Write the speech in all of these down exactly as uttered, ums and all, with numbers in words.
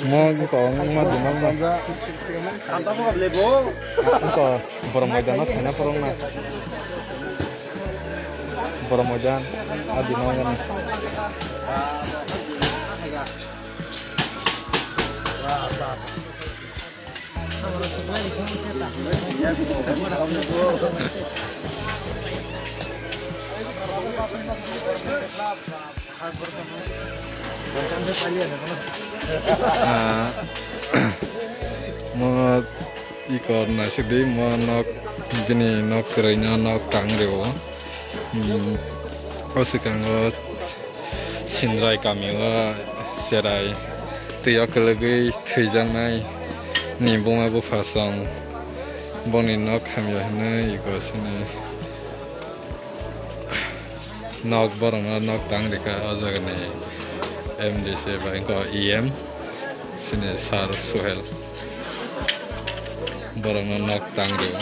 Mo wngkha wngma duma wngma. Wngkha borok maidano khaina phorokna. Borok maidan a dino wngmani. Ah, mo ikor naisik di, mo nok, bini nok kwrwino nok tang rio. Hmm, o swkango Sindrai kamio cherai twi o kwlwgwi thwijaknai ni buma bupha song boni nok hamya hwnwi ego sini nok borokno nok tang rikha o jagani M D C bai wngkha E M sini Sir Suhel borokno nok tang rio.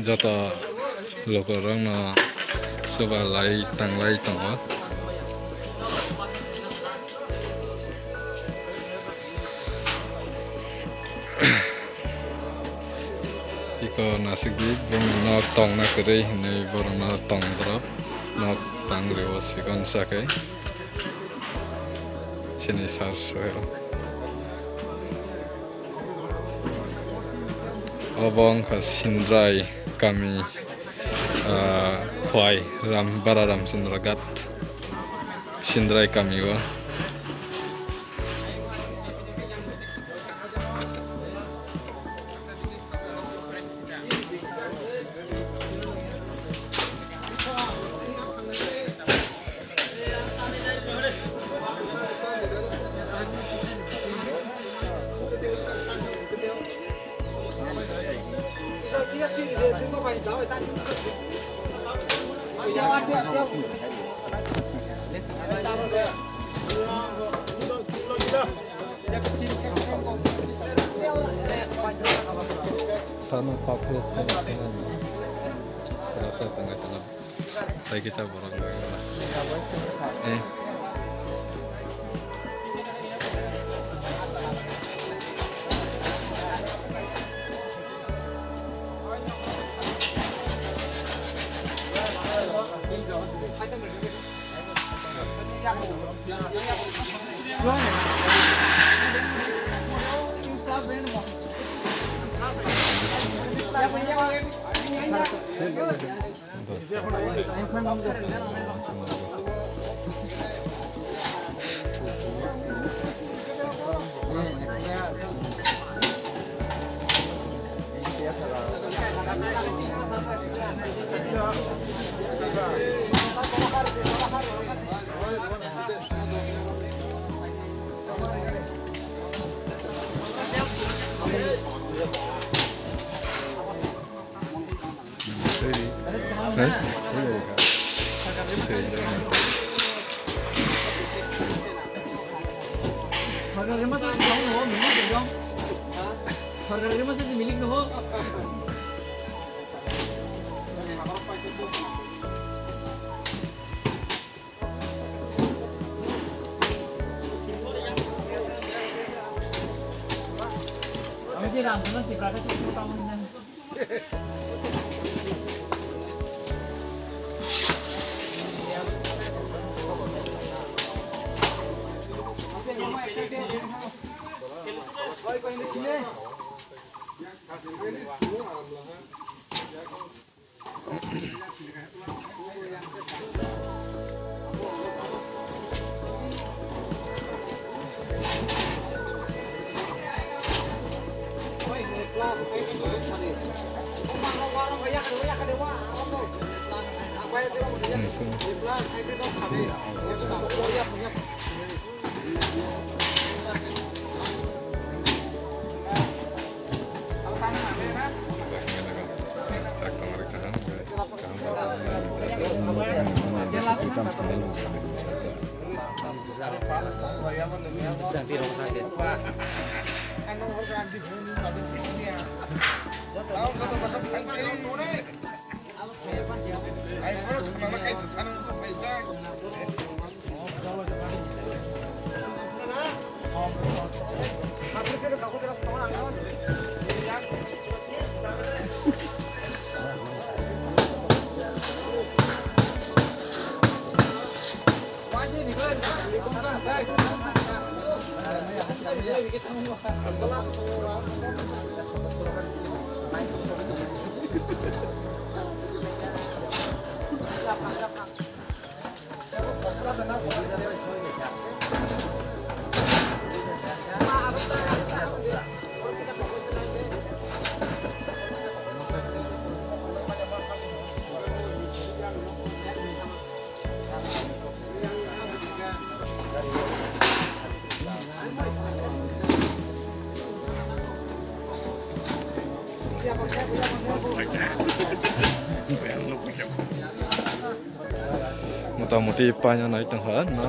Joto lukurokno chubalai tanglai tongo. Iko nasikdi bumungno tongna kwrwi hinwi borokno tongborok nok tang rio sikon sakhe. Chini Sir Suhel. Obo wngkha Sindrai kami, ah, Khwai Ram, Bara Ramchandra Ghat, Sindrai kami o. Sana paphre thani thani. Rasa tengah tengah. Tei kisa borok. Eh. Rema sa si jong no, milik jong. Sarkar rema sa si milik no. Ami je ram sana tipra ka tu tamu na. Motamoti paina nai tongkha no.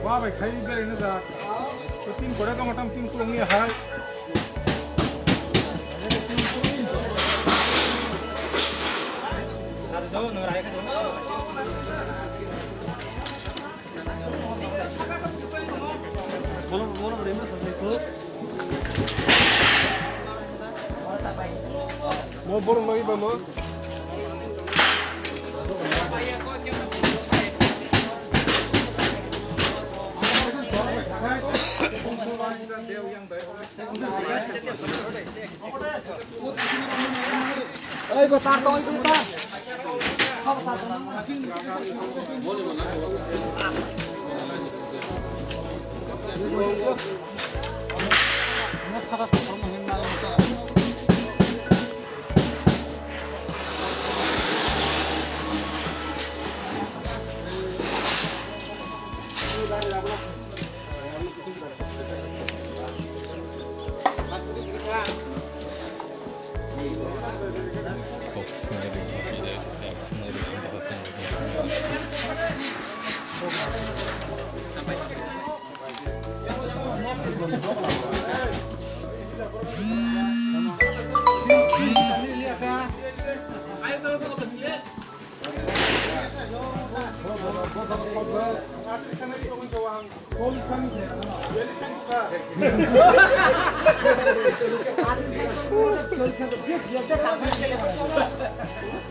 Wa bai khai bere na da. Tin kore tong tam tin kulong ni hai. Mo borok nai ba mo.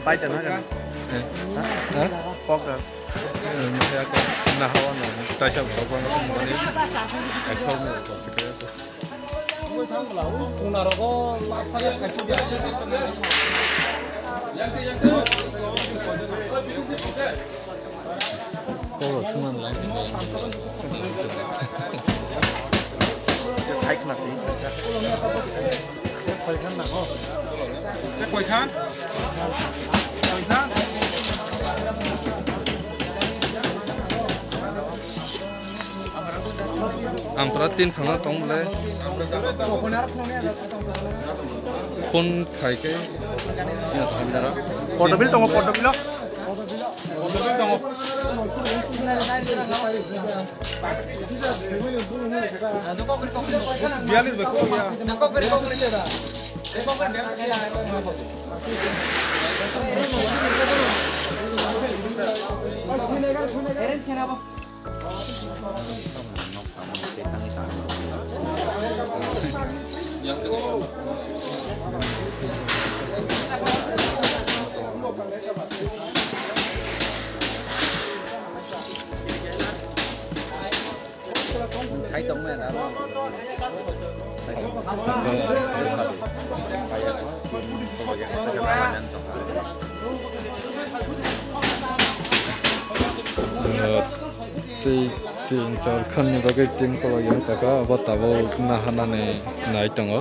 Paisa na kan? Eh? Ha? Ha? Pok na. Eh, maya ko na hawa na. Taisa pok na ko mani. Ekso mo ko sikaya ko. Koro sunan lai. Sai khna twi. Koi khan? Koi khan? Ang pura tin thangna tong bole. Phone khai khe. Portobil tongo, portobil o. Portobil tongo. Bialis bai kok ya. Arrange khe na bo. Sai tong maya na. Tei tin char khan ni bagwi tin kolok yang taka, abo tabuk nahanani nai tongo.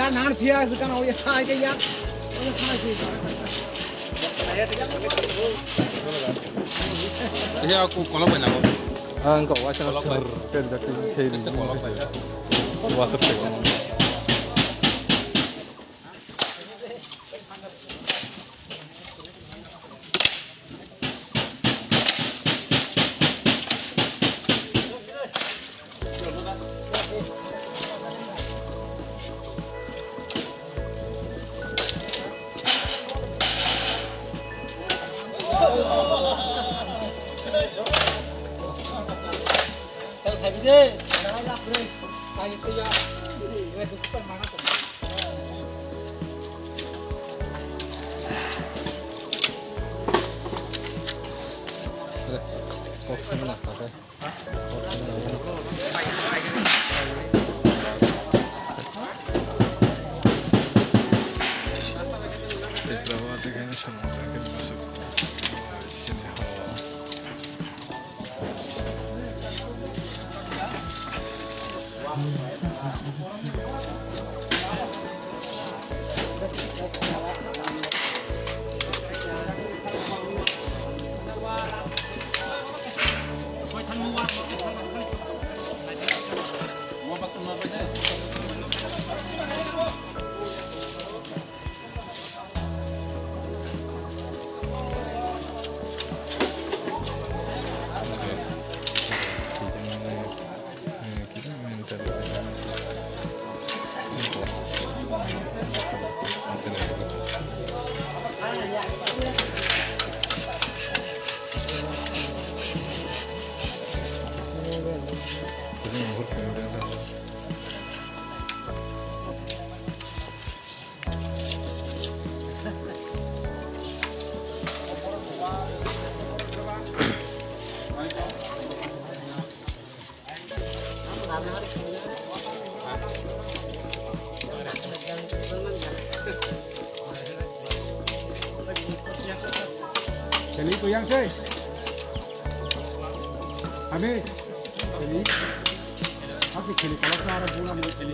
Ya, nangan phiya se kana ya, ya, ya. Ya, aku kolok banyak kok. Ah, engkau waisa kolok banyak. Kerja kerja. Kolok banyak. Waisa. Chali ko yang se. Abe. Chali. Aku chali kalau sa ara bula mo chali.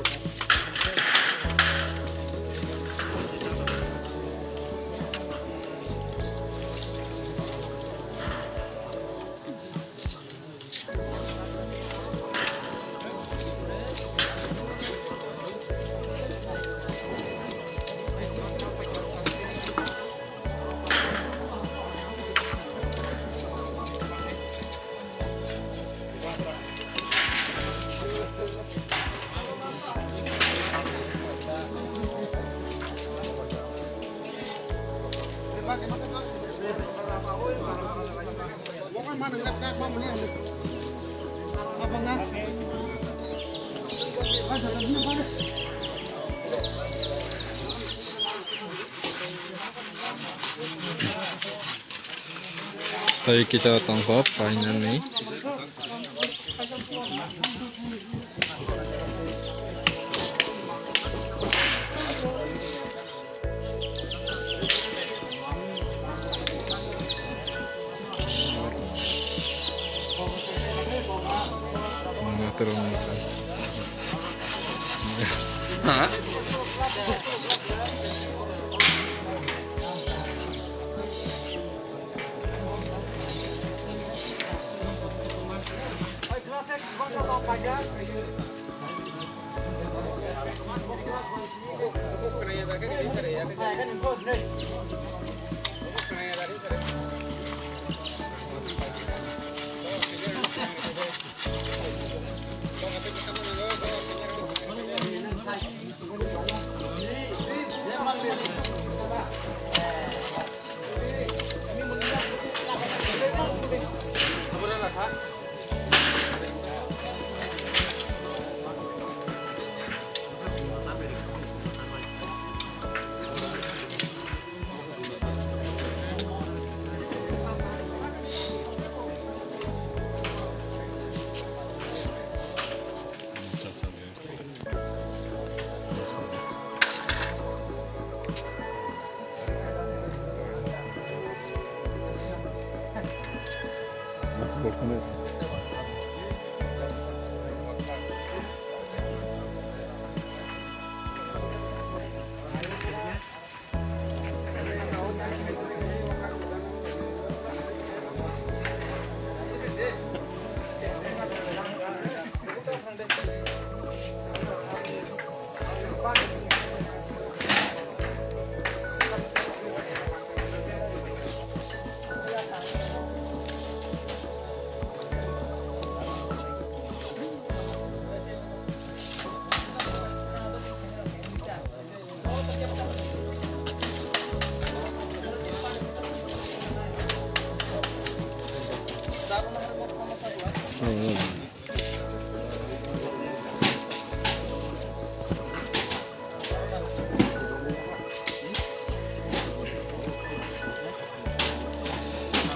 Tei kisa tongkho painani. Ha?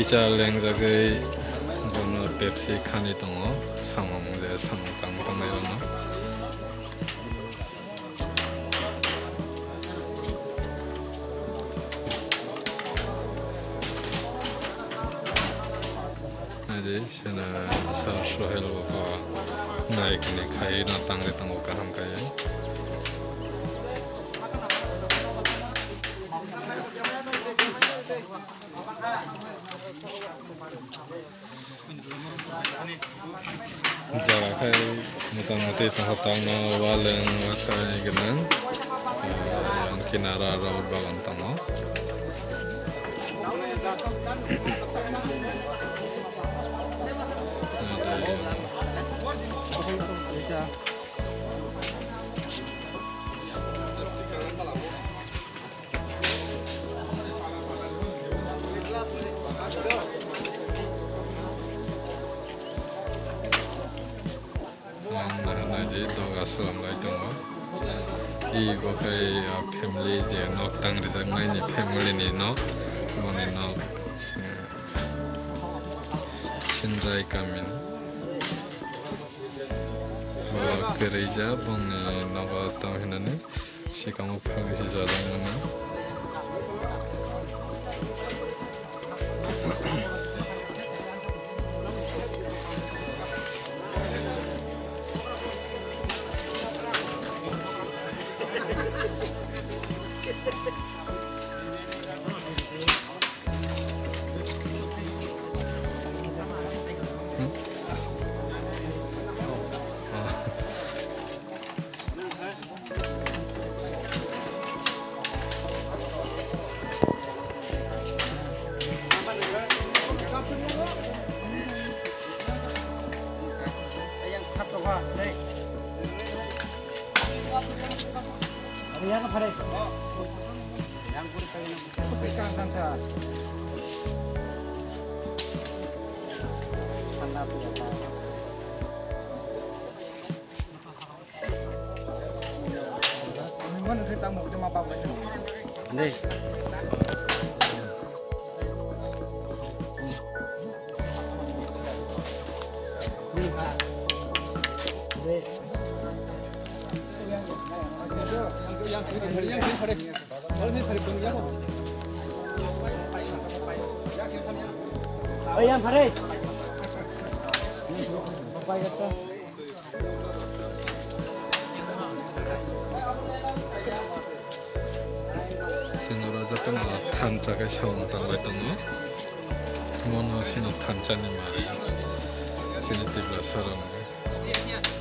Kisa lengjagwi bono Pepsi khani tongo, samung je samung tang tongnai rokno. Naidi sena Sir Sohel bo kha naikni khai no tangwi tongo kaham khai. Jaga khai mota moti tongo, tangno waleng watai gwnang. Yang kinara rubber bagan tongo. Ang naharnai di doga swlamlai tongo. I bo khe, ah, family je nok tang rijak nai ni family ni nok, boni nok, eh, Sindrai kami ni. Bo kwrwi ja bongni nogo tong hinani. Sikamo phagwi se jajak mano. Chwng oro jotono thansa khe samung tanglai tongo. Mono chini thansa ni mari, chini Tiprasa rokni.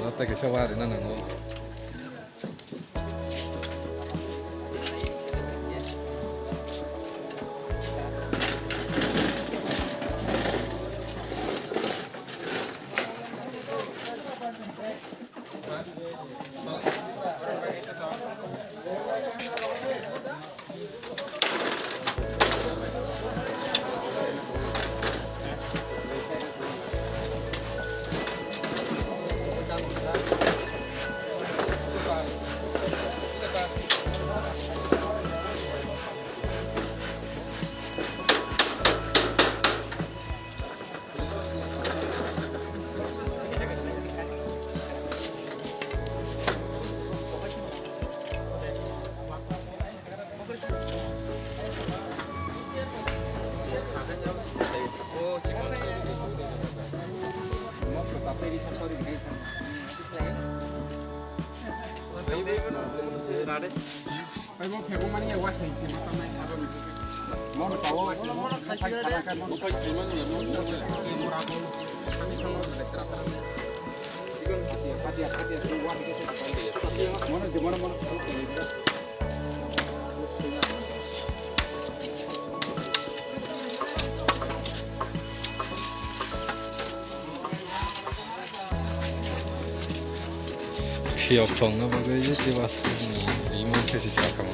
Tei kaisa wari na nango. Phiyok thongna bagwi je tei bwskango imo khe se sakha.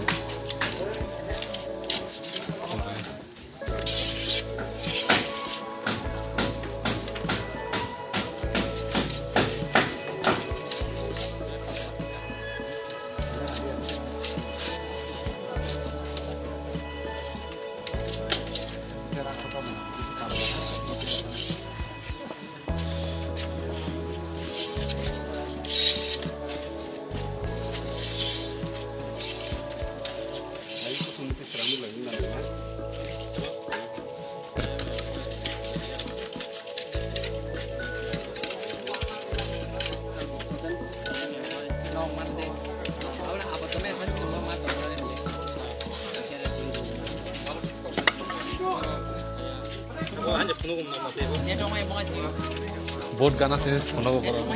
Bot gana se phono bo borok.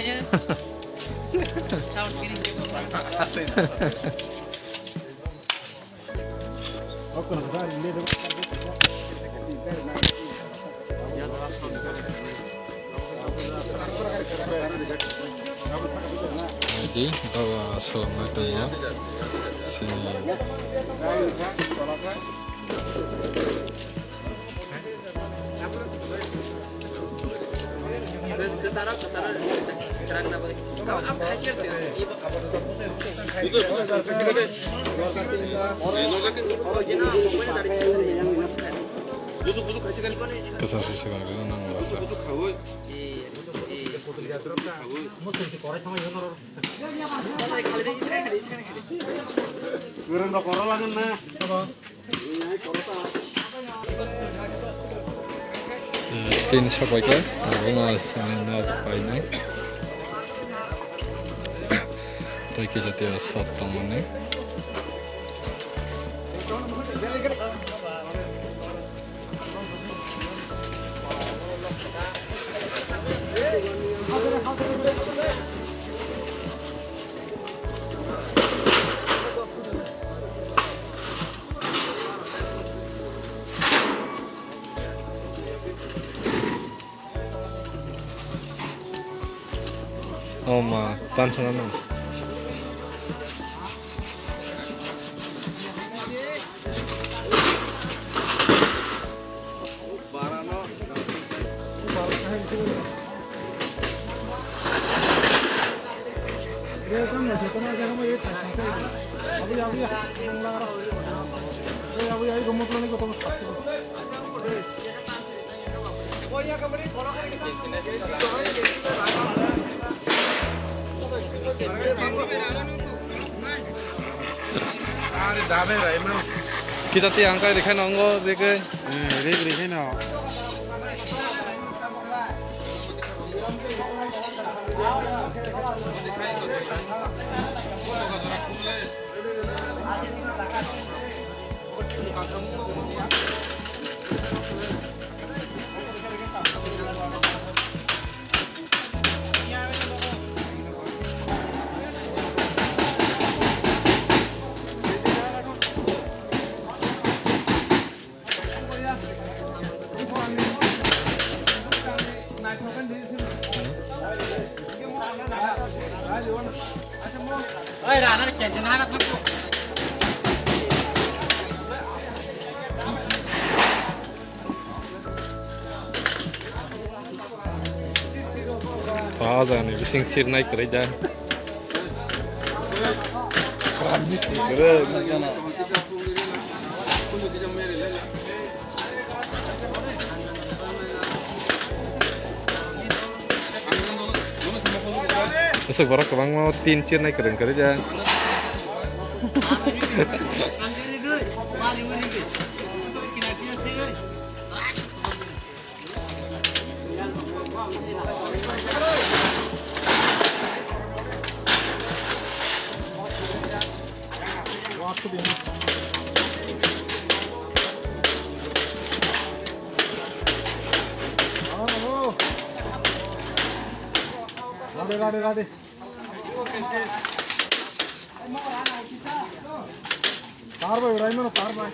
Jadi, bawa so ngai ya. Sini. Kesa sisi bang rino nang wasa. Kurang rokok langan na. Tin sapai khe, abo ma sini nok painai. Tei kisa tiya sat tongmani. Oh ma, tan sana no. Kita tiang kai rikhai nongo, rikhai. Eh, rik, rikhai no. Pajani bising sirnai kwrwi da. Aswk borok kwbangma tin sirnai kwrwng kwrwi da. Ready, ready, ready. Tar bai, urai mano, tar bai.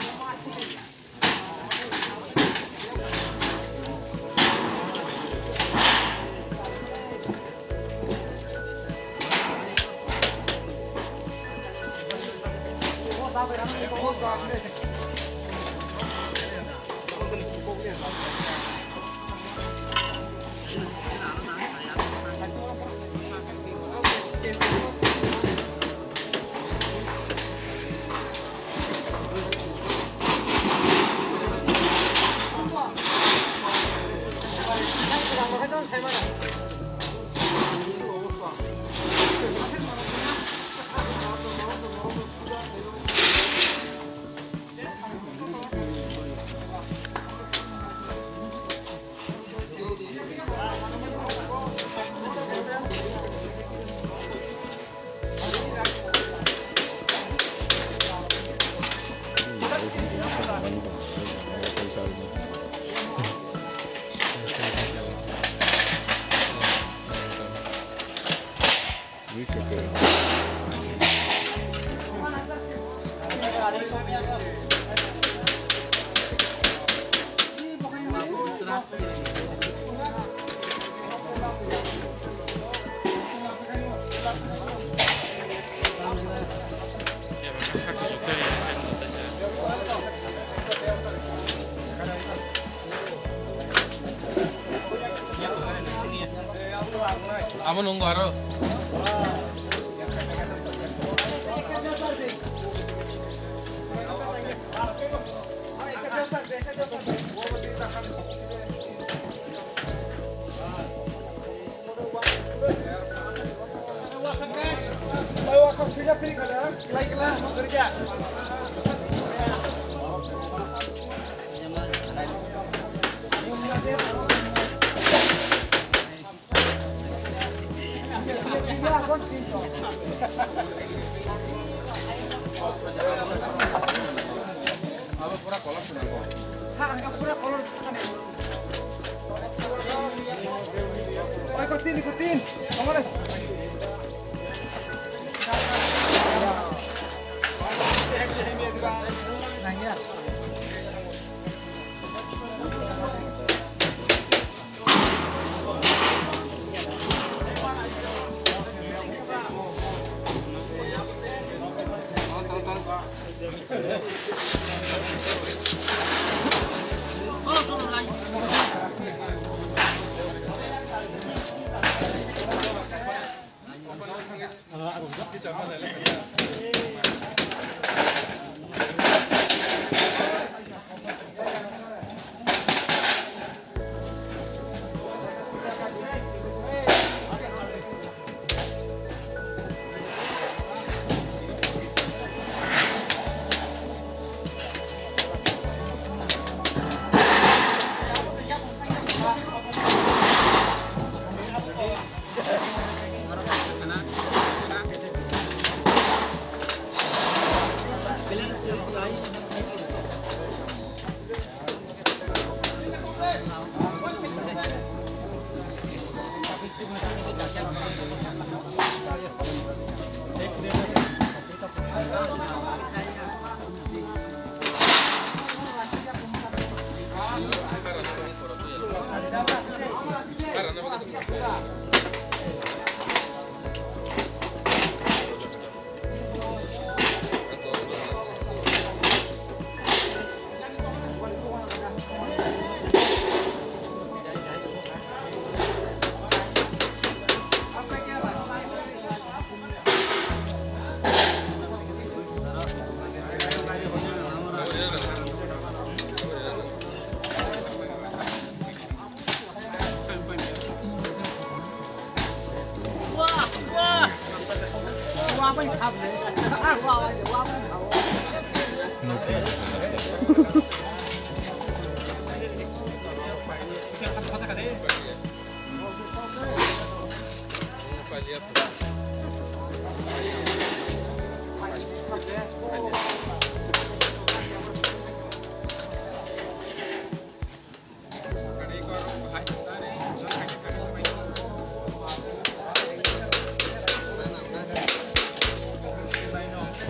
Amo nunggu aro.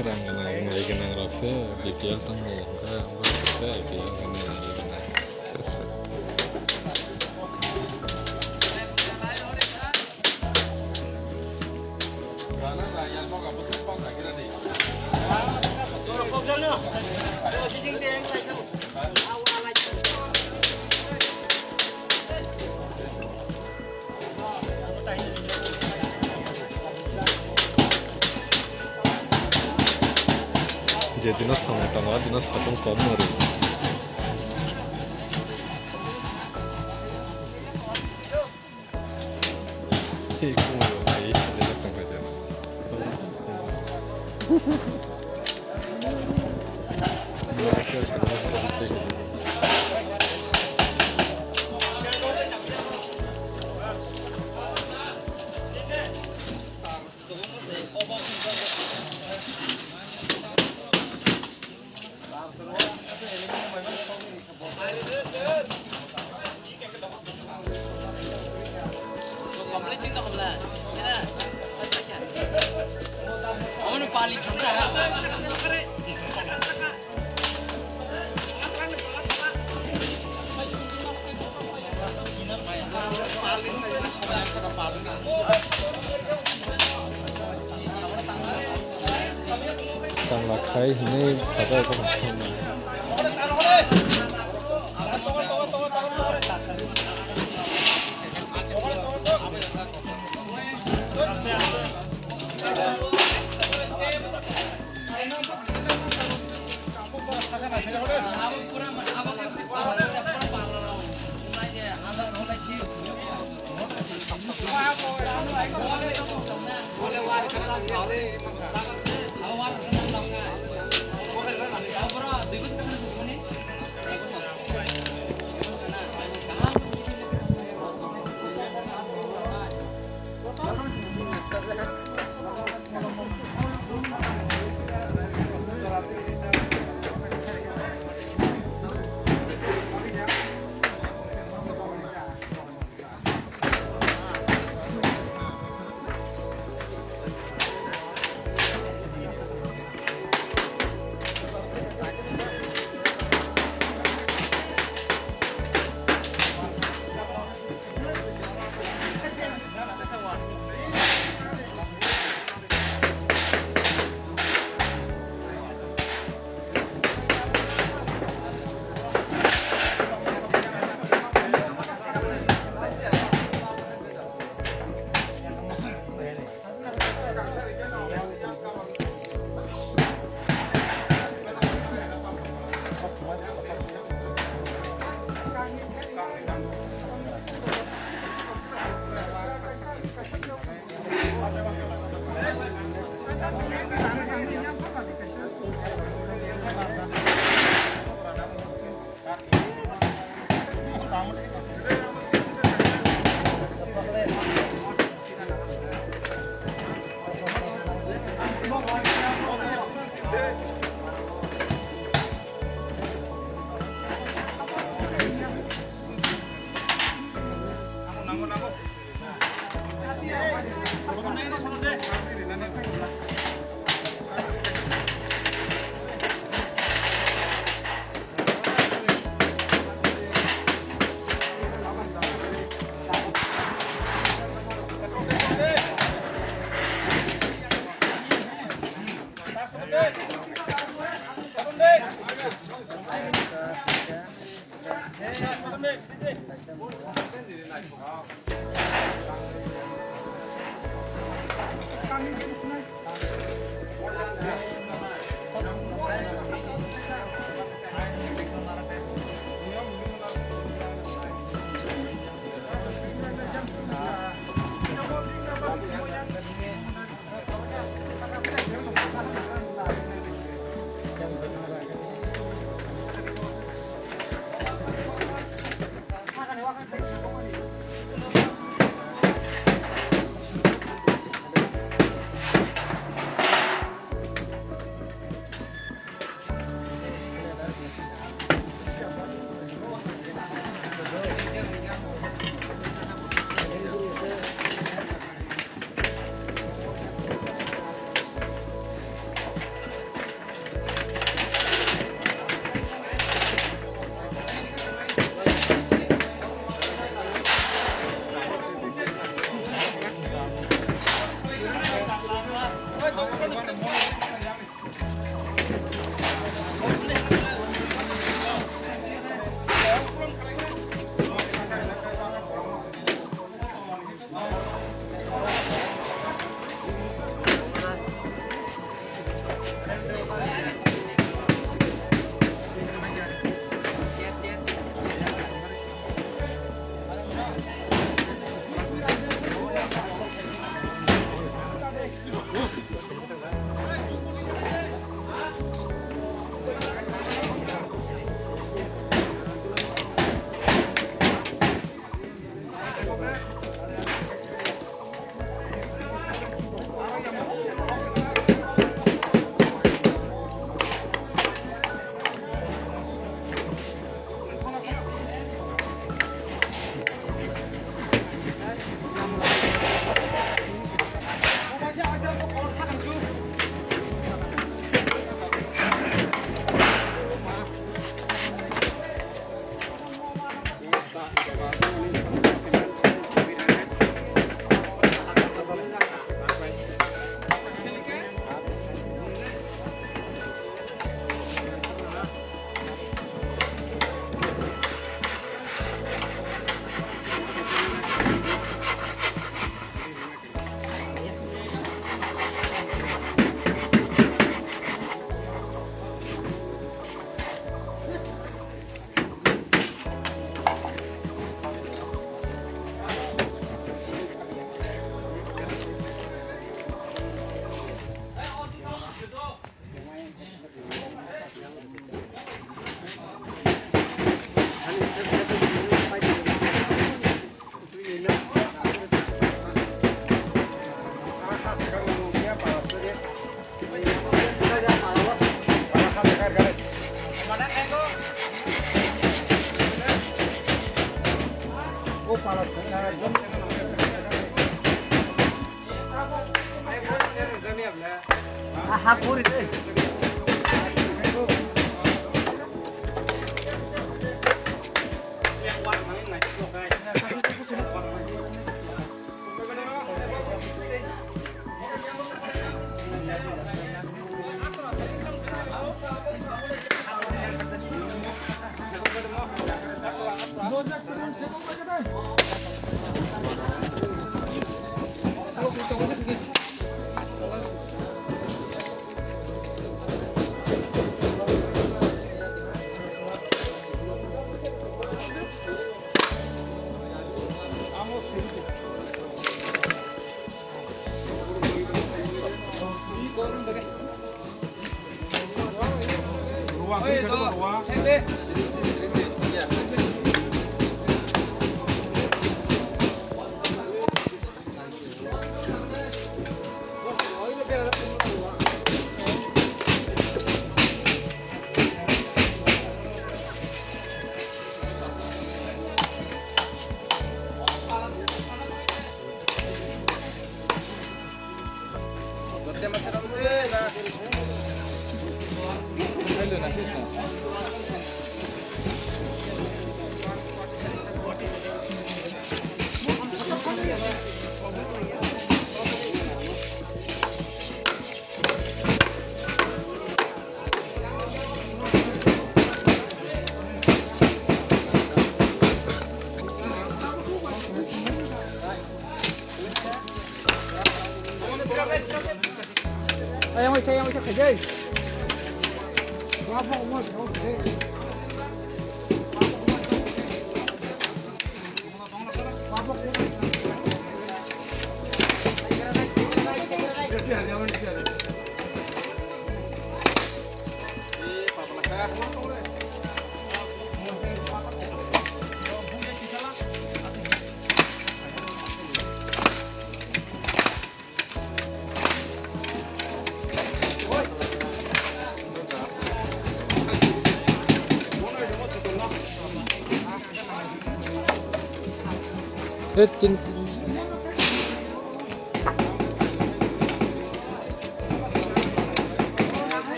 Rang gwnang, nai gwnang rok se B P L tong nai, hwnkhe abo se I P L hwnwi nai gwnang. Je dino samung tongo, a dino satung kom no rw. Hey, come on, hey, hey, hey. Tang lakhai hinwi sajak.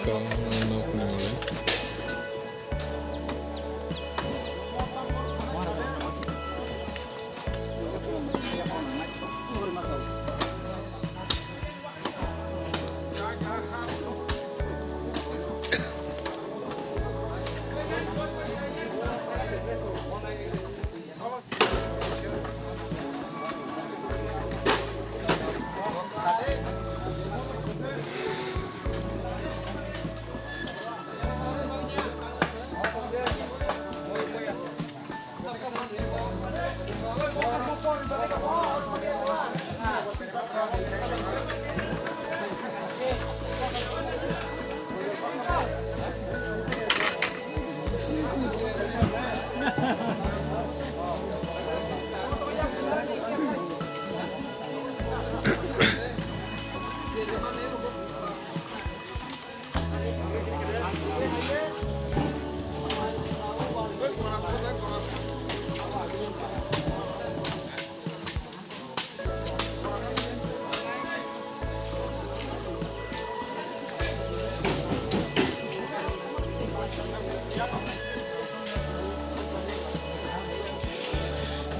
Kok nokni mole.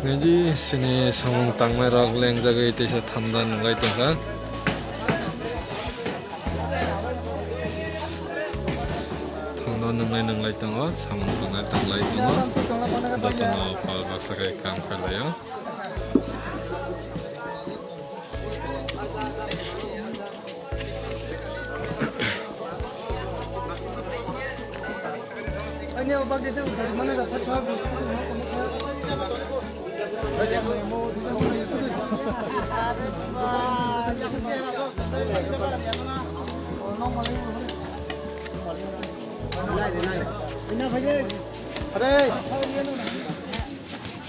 Niji sini samung tangnai rok lengjagwi teisa thanda nunglai tongkha. Thanda nunglai nunglai tongo, samung tangnai tanglai tongo. Jotono pal baksa khe kam khlaio. Ina bhai. Are.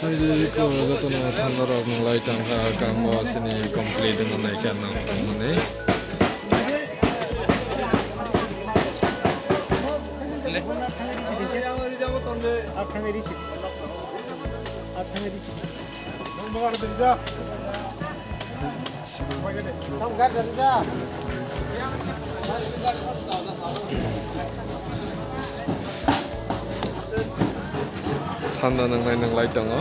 Haide ko jotono thanda rok nunglai tangkha, kam bo sini complete wngna naikha nang tongmani. Thanda nunglai nunglai tongo.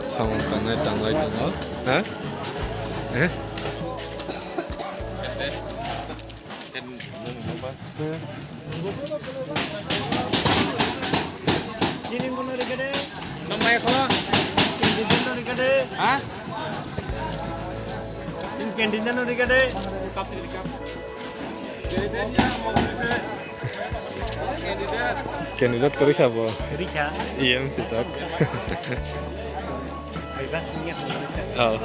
Samung tangnai tanglai tongo. Ha? Eh? Ha? Candidate kwrwi kha bo. Kwrwi kha. E M si tak. Bai bas ni ya. Oh.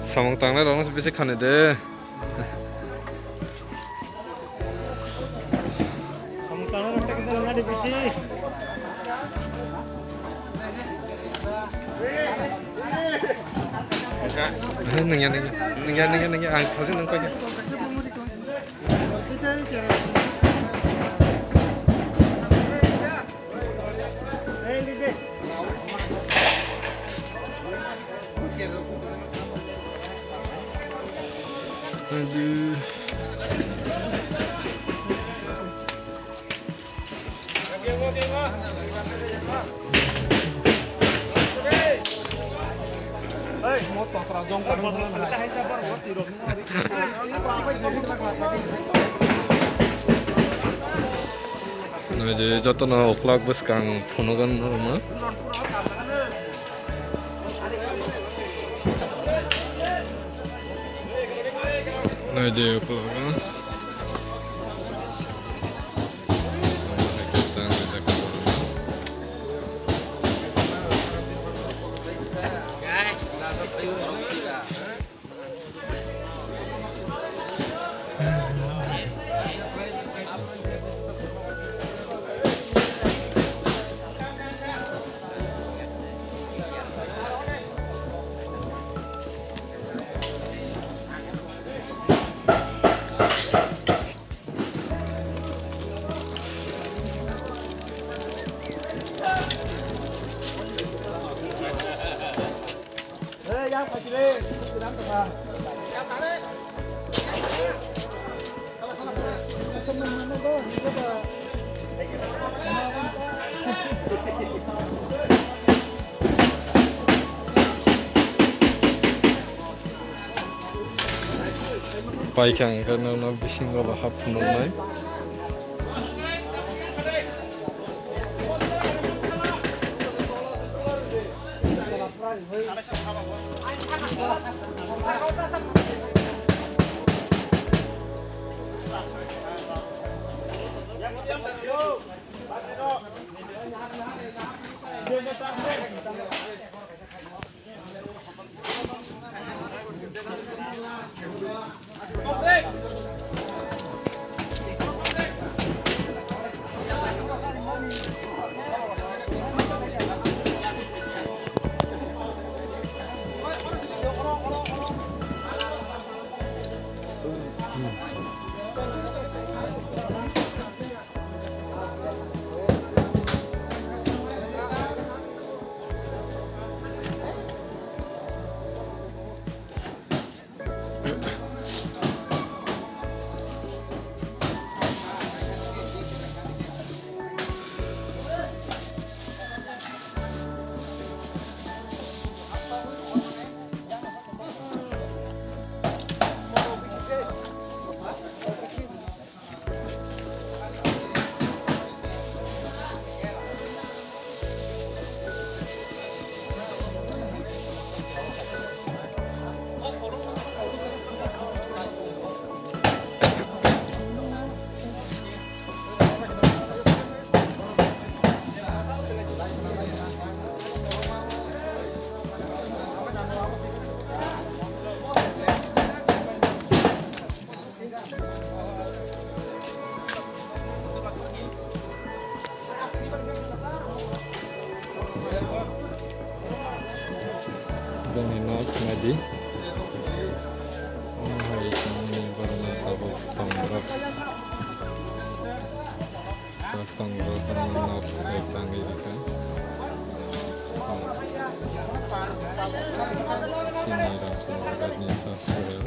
Samung tangnai rok no bisi khani de. Samung tangnai rok no bisi. Nungya, nungya, nungya, nungya, nungya, ang thajin nang koi. Aduh. Nai de jotono uklok bwskang phunugo norokno. Nai de uklok. Paikha hwnkhe nono bisingo bo hap phunuknai. Bini nok naidi. Omo hai tongmani borokni tabuk tongrok. Tongo borokni nok hai tangwi rikha. Chini Ramchandra Rajni Sastra.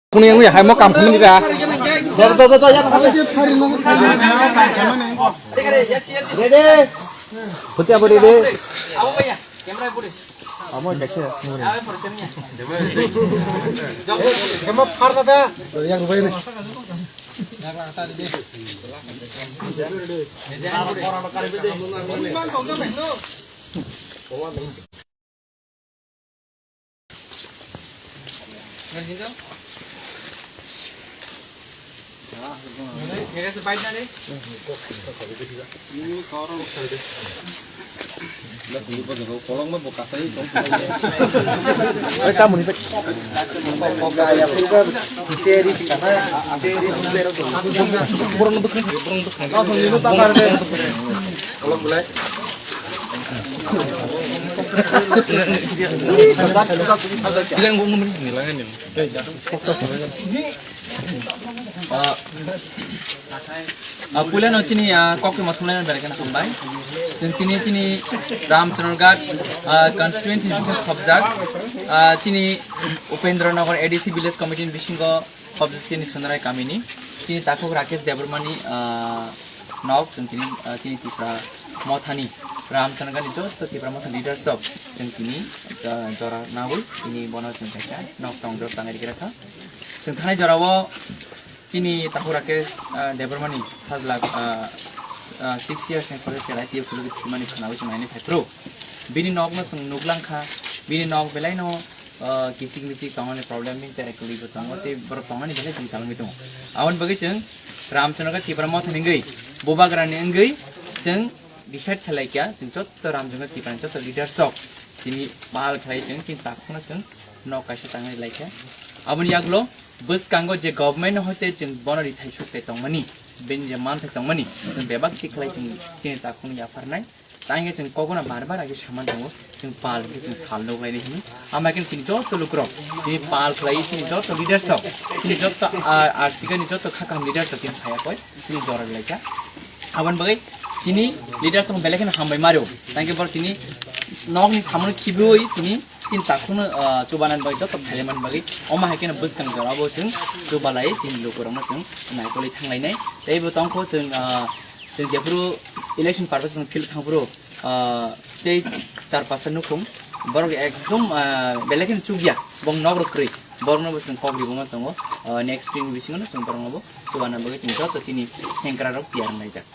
Kuni yang ya, hai mo kam kuni da. Ready? Hutia bo ready. Amo jakse. Amo phar da. Yang rubai ni. Ah, ah, puila no chini, ah, kok twi mothom lai berai khe hambai. Chwng tini chini Ramchandraghat, ah, constituency ni bisingo khobjak, ah, chini Upendra Nagar A D C village committee ni bisingo khobjak chini Sonarai kamini. Chini takhuk Rakesh Debbarmani, ah, nok chwng tini, ah, chini Tipra mothani Ramchandraghat ni joto Tipra motha leaders rok chwng tini, ah, jora nagwi tini bono chwng kaisa nok tong jora tangai rikha. Chwng thanai jorao chini takhuk Rakesh, ah, Debbarmani sajla, ah, ah, six years ni project chelai twiyo khulugwi thwimani khwnawi chwng naini phaiphru. Bini nokno chwng nuklangkha, bini nok belaino, ah, kichik michik tongmani problem bini cherai kwlwibo tongo, tei borok tongmani belai chwng chalangwi tongo. Aboni bagwi chwng Ramchandraghat Tipra motha ni wngwi bubagrani wngwi chwng decide khlai kha, chwng jotto Ramchandraghat Tipra ni jotto leaders rok tini pal khlai chwng tini takhukno chwng nok kaisa tangwi lai kha. Aboni yagulo bwskango je government no hoite chwng bono rithai suk tei tongmani, bini je manthai tongmani, chwng bebak thik khlai chwng chini takhukno yapharnai. Tangkhe chwng kokno bar bar age saman tongo, chwng pal khe chwng sal nuk lainai hwnwi. Ama khe chini jotto lukurok, chini pal khlai chini jotto leaders rok, chini jotto, ah, R C K ni jotto kha kaham leaders rok chini phaiya koi, chini jora lai kha. Aboni bagwi chini leaders rok belai kheno hambai mario. Tangkhe borok chini nokni samono khibiui chini, chini takhukno, ah, chubanan bagwi, jotto phailaimani bagwi, omo hai kheno bwskang jorabo chwng chubalai chini lukurokno chwng naikolwi thanglainai. Tei bo tongkho chwng, ah, chwng jephuru election purpose chwng field thangphuru, ah, tei char pasta nukhung borok ekdom, ah, belai kheno chukya, bong nok rok kwrwi. Borokno bo chwng kok ribuma tongo, ah, next week ni bisingo no chwng borokno bo chubana bagwi chwng joto chini sengkra rok tiyar wnglaijak.